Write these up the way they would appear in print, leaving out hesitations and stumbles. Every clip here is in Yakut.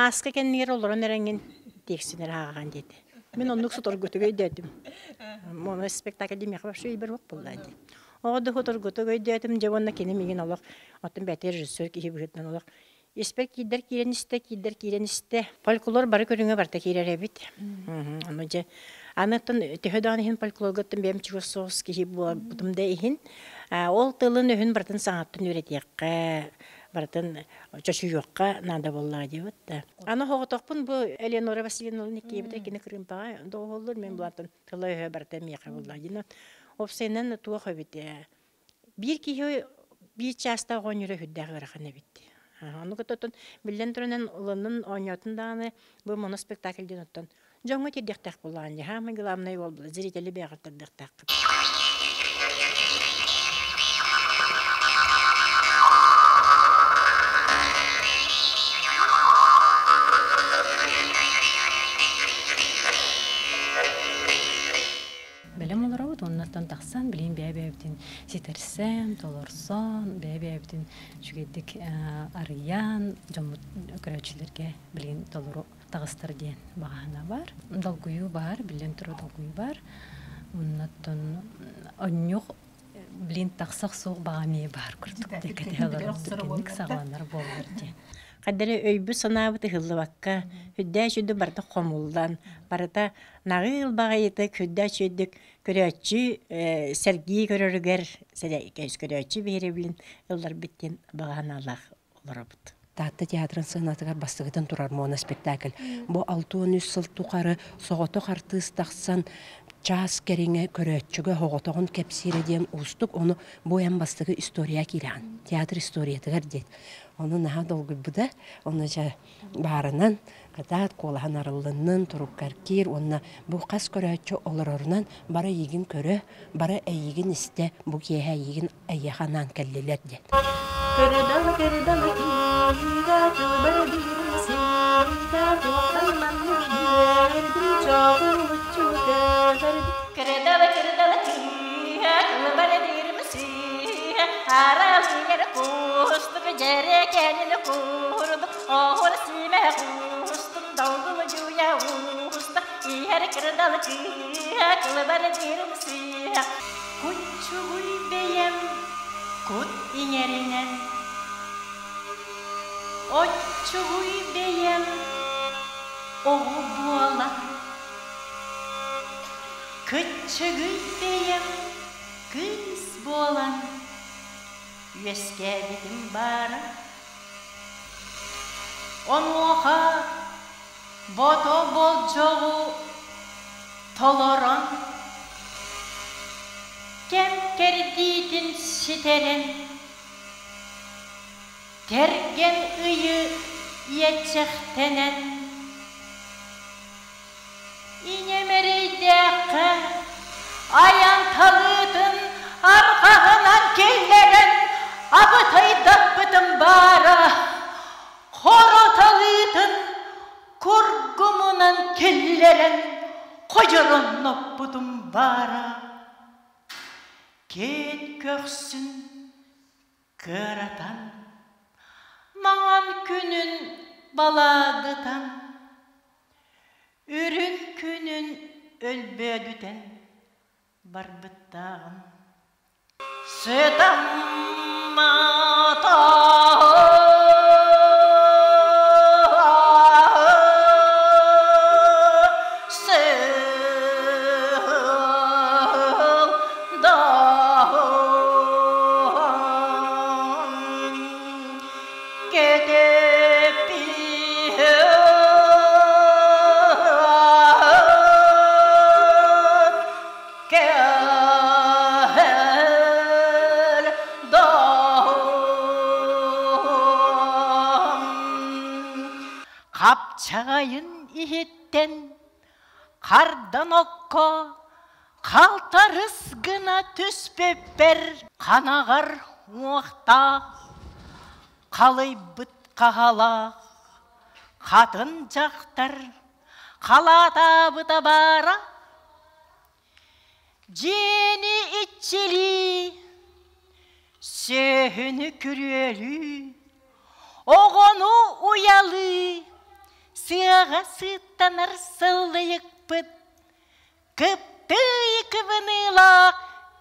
Мааска кэннигэр олорон эрэҥҥин тиэксинэр ааҕаҕын диэтэ. Мин оннук соторгутук өйдөөтүм. Моно спектакль диэмиэхэ вообще өйбөр уох буолла дии. Оҕо да соторгутук өйдөөтүм, дьэ уонна кини миигин олох, оттон бэйэтэ режиссер киһи быһыытынан олох испэр киирдэр киирэн истэ, киирдэр киирэн истэ. Фольклор бары көрүҥэ барыта киирэр эбит. Ону дьэ аны оттон төһө даҕаны иһин фольклорга оттон бэйэм чугас соҕус киһи буолбутум да иһин, ол тылын-өһүн барытын саҥаттан үөрэтиэххэ, барытын чочуйуохха наада буоллаҕа диэбит да. Аны соҕотохпун бу Элеонора Васильевна Никиевна кини кырыымпаҕа доҕуһуоллуур, мин булантан тыла-өһө барыта миэхэ буоллаҕа диэн. Уопсайынан туох эбит биир киһи биир чаастаах оонньуура сүрдээх ыарахан эбит. Ону кытта оттон биллэн туран ылыннын оонньоотун даҕаны бу моноспектакль диэн оттон дьоҥҥо тиэрдиэхтээх буоллаҕын дии. Самый главный уол зрители бэйэҕэр тардыахтааххыт. Бэлэм олоробут уоннаттан тахсан билигин бэйэ-бэйэбитин ситэрсэн, толорсон, бэйэ-бэйэбитин үчүгэйдик арыйан, дьоммут көрөөччүлэргэ билигин толору таҕыстар диэн баҕаһына бар. Долгуйуу баар, биллэн турар долгуйуу баар. Оннуттан онньук билин тахсах суох баҕа эмиэ баар курдук кэтэһэ олорор түргэнник саҕаланар буоллар диэн. Хайдары өйбүт-санаабыт ыһыллыбакка, үрдээх үчүгдүк барыта хомуллан, барыта наҕыл баҕайытык, үрдээх үчүгдүк көрөөччү сэргии көрөрүгэр, көрөөччү биһирэбилин ылларбыт диэн баҕа санаалаах олоробут. Таатта театрын сыанатыгар бастакытын турар моноспектакль. Бу 63 сыл тухары соҕотох артыыс тахсан чаас кэриҥэ көрөөччүгэ оҕотоҕун кэпсиирэ диэн уустук, ону бу эн бастакы история киирэҕин, театр историятыгар диэн. Ону наһаа долгуйбута, ону дьэ баарынан кытаат куолаһын арыллыннын, туруккар киир уонна бу хас көрөөччү олорорунан бары эйигин көрө, бары эйигин истэ, бу киэһэ эйигин эйиэхэ анаан кэллилэр диэн. Көрөдала көрөдала киира тылбара биирсита туохтан маннык биэрдим чоҕулуччу көтөрдүм Көрөдала көрөдала киира тылбара биирмсиha аралыйар кустук дьэрэкэнин курдук оһур симэ кустум долгул дьуйа уста иһэр кырдал кыыһа кылбар биирмсиha Куччугуй бэйэм кут иҥэринэн, Оччугуй бэйэм оҕо буолан, Кыччыгый бэйэм кыыс буолан Үөскээбитим баара. Онуоха бото болдьоҕу толорон, кэм кэрдиитин ситэрэн, тэргэн ыйы иэччэхтэнэн, Ийэм эрэйдээххэ айан талыытын арҕаһынан киллэрэн абытайдаппытым баара, хоро талыытын кургумунан киллэрэн ходьоронноппутум баара. Киэт көхсүн кыаратан, маҥан күнүн балаадытан, үрүҥ күнүн өлбөөдүтэн барбыттааҕым. Хапчаҕайын иһиттэн хардан окко халтарыс гына түспүппэр ханаҕар уохтаах халыйбыт хаһалаах хатын дьахтар халаатаабыта баара Дьиэни иччилии, сүөһүнү күрүөлүү, оҕону уйалыы, Сыаҕа сыыттанар сыллыйыкпыт кыптыый кыбыныылаах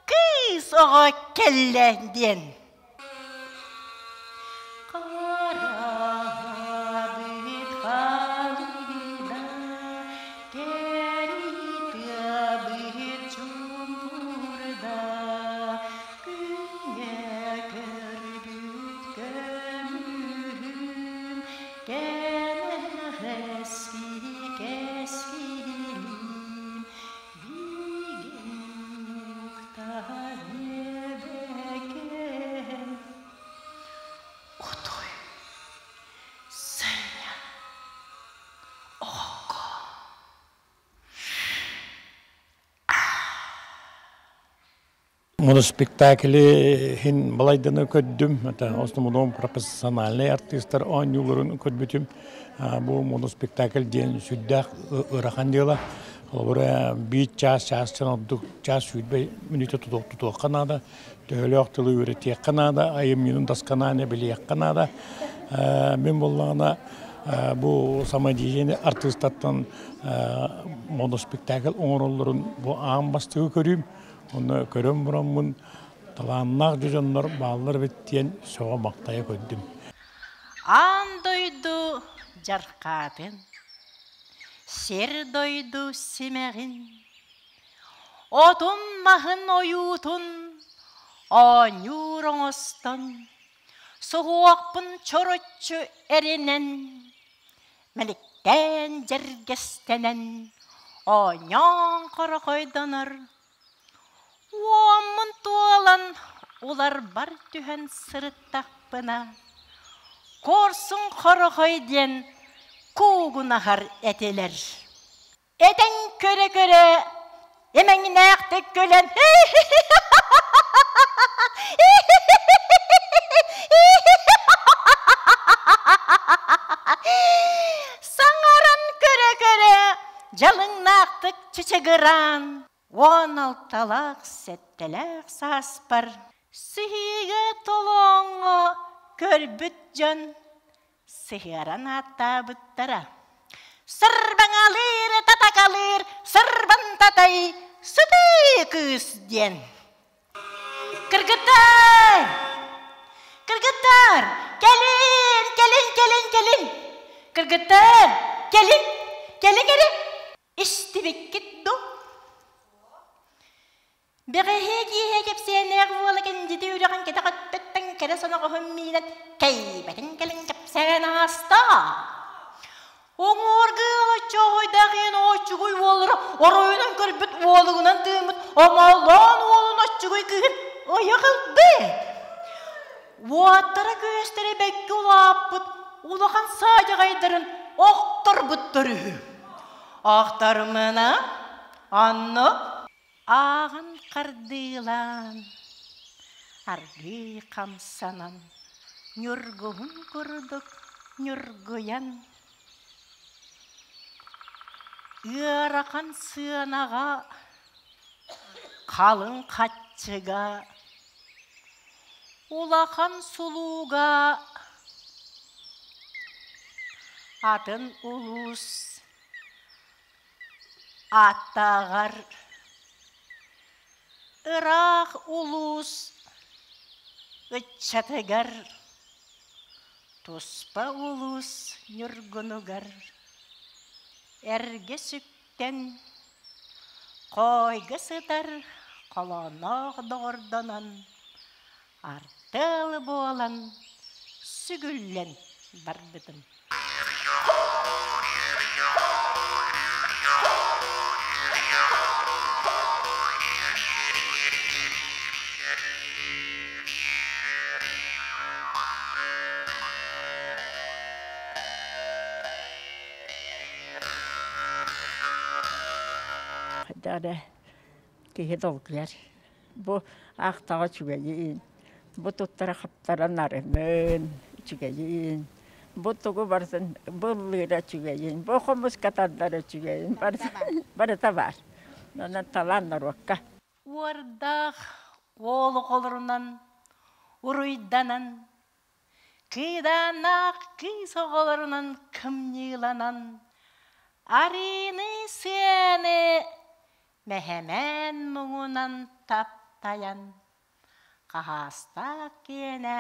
кыыс оҕо кэллэ диэн. Хараабыт халыына кэритыабыт чуумпурда күҥҥэ көрбүт көмүһүм кэнэҕэски кэскилим Утуй, сынньан, оҕокко. Моноспектакли иһин балайданы көрдүм. Это основном профессиональный артистар оонньууларын көрбүтүм. Бу моноспектакль диэн сүрдээх ыарахан дьыала. Холобура, биир чаас, чаастан ордук чаас сүүрбэ мүнүүтэ тутуохха наада. Төһөлөөх тылы үөрэтиэххэ наада, айымньытын досконально билиэххэ наада. Мин буоллаҕына бу самодеятельный артыыстартан моноспектакль оҥороллорун бу аан бастакы көрүүм. Онно көрөн бараммын талааннаах дьоннор бааллар эбит диэн сөҕө-махтайа көрдүм. Аан дойду дьархаатын, сир дойду симэҕин, отун-маһын ойуутун оонньуур оҥостон, суһуохпун чороччу эринэн, мэликтээн дьэргэстэнэн, оонньоон хорохойдонор Уоммун туолан уларбар түһэн сырыттахпына, куорсун хорохой диэн куугунаһар этилэр. Этэн көрө-көрө имэҥнээхтик күлэн саҥаран көрө-көрө дьалыҥнаахтык чычыгыраан 16-лаах сэттэлээх сааспар сыһыыга толооҥҥо көрбүт дьон сыһыаран ааттаабыттара. Сырбаҥалыыр, татакалыыр, сырбан татай, сытыы кыыс диэн. Кыргыттар! Кыргыттар! Кэлин, кэлин, кэлин, кэлин! Кыргыттар! Кэлин, кэлин, кэлин! Истибиккит дуу? Бэҕэһээ киэһэ кэпсээннээх буола кэндити үрэҕин кэтэх өттүттэн кэрэ соноҕоһун миинэн кэйбэтин кэлин кэпсээн ааста. Уҥуоргыал оччоҕойдаах иэн оччугуй уоллара оройунан көрбүт уолугунан тыыммыт омоллоон уолун оччугуй кыыһын ойох ылбыт. Уоттара-күөстэрэ бэккэ улааппыт улахан саадьаҕайдарын охторбуттар үһү. Охтормына онно ааҕан хардыылаан, аргыый хамсанан, ньургуһун курдук ньургуйан, ыарахан сыанаҕа халыҥ хаччыга улахан сулууга атын улуус ааттааҕар ыраах улуус ыччатыгар туспа улуус ньургунугар эргэ сүктэн хоойго сытар холоонноох доҕордонон артыал буолан сүгүллэн барбытым. Хайдах киһи долгуйар. Бу аахтаҕа үчүгэйин, бу туттара хаптара нарынын, үчүгэйин, бу тугу барытын быллыыра үчүгэйин, бу хомуска тардара үчүгэйин барыта баар. Онон талаан норуокка. Уордаах уол оҕолорунан уруйданан, Кыыдааннаах кыыс оҕолорунан кымньыыланан, арыыны сыаны мэһэмээн муҥунан таптайан, хаһаастаах киэнэ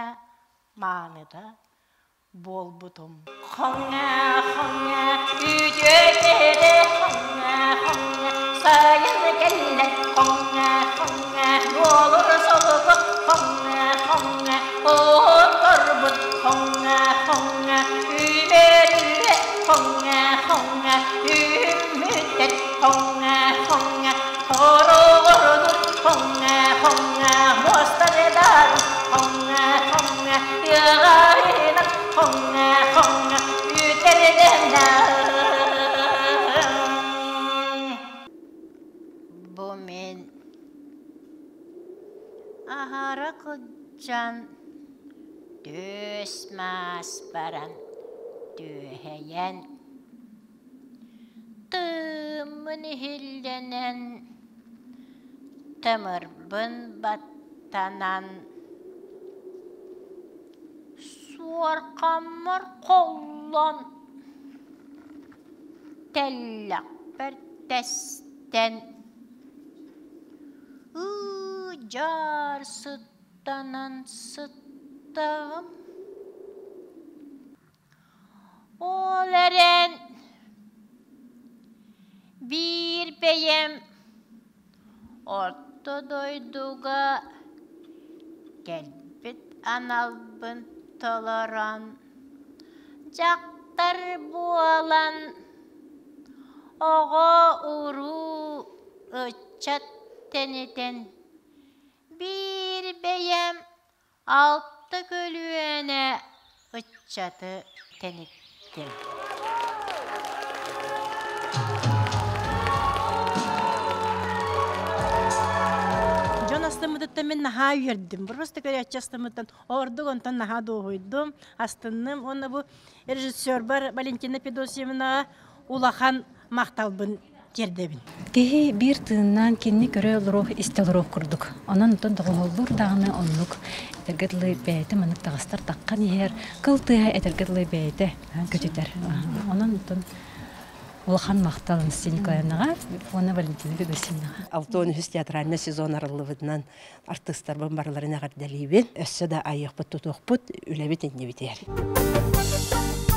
мааныта буолбутум. Хоҥҥа, хоҥҥа, үтүө кэрэ хоҥҥа, хоҥҥа, сайын кэллэ, хоҥҥа, хоҥҥа, буолур солко, хоҥҥа, хоҥҥа, оторбут, хоҥҥа, хоҥҥа, үүмэрүө, хоҥҥа, хоҥҥа, үүммүттэн, хоҥҥа, хоҥҥа, хороҕорунур, хоҥҥа, хоҥҥа, муостарыдар, хоҥҥа, хоҥҥа, ыаҕайынан, хоҥҥа, хоҥҥа, үтэрдэнэ. Бу мин аһара кылдьан түөс-маас баран түөһэйэн тыыммын иһиллэнэн тымырбын баттанан суорҕаммар холлон тэллэхпэр тэстэн ыы-дьаар сыттанан сыттаҕым. Ол эрэн биир бэйэм орто дойдуга кэлбит аналбын толорон, дьахтар буолан, оҕо-уруу, ыччат тэнитэн, биир бэйэм алта көлүөнэ ыччаты тэниттим. Дьон астыммытыттан мин наһаа үөрдүм. Просто көрөөччү астыммыттан ордук онтон наһаа дуоһуйдум, астынным. Уонна бу режиссербар Валентина Федосьевнаҕа улахан махталбын тиэрдэбин. Киһи биир тыыннаан кинини көрө олоруох, истэ олоруох курдук. Онон онтон доҕуһуоллуур даҕаны оннук этэргэ дылы бэйэтэ маннык таҕыстар таххан иһэр, кыл тыаһа этэргэ дылы бэйэтэ көтүтэр. Онон онтон улахан махтал Анастасия Николаевнаҕа уонна Валентина Федосьевнаҕа. 63 театральный сезон арыллыбытынан артыыстарбын барыларын эҕэрдэлиибин. Өссө да айыахпыт тутуохпут, үлэбит иннибитигэр.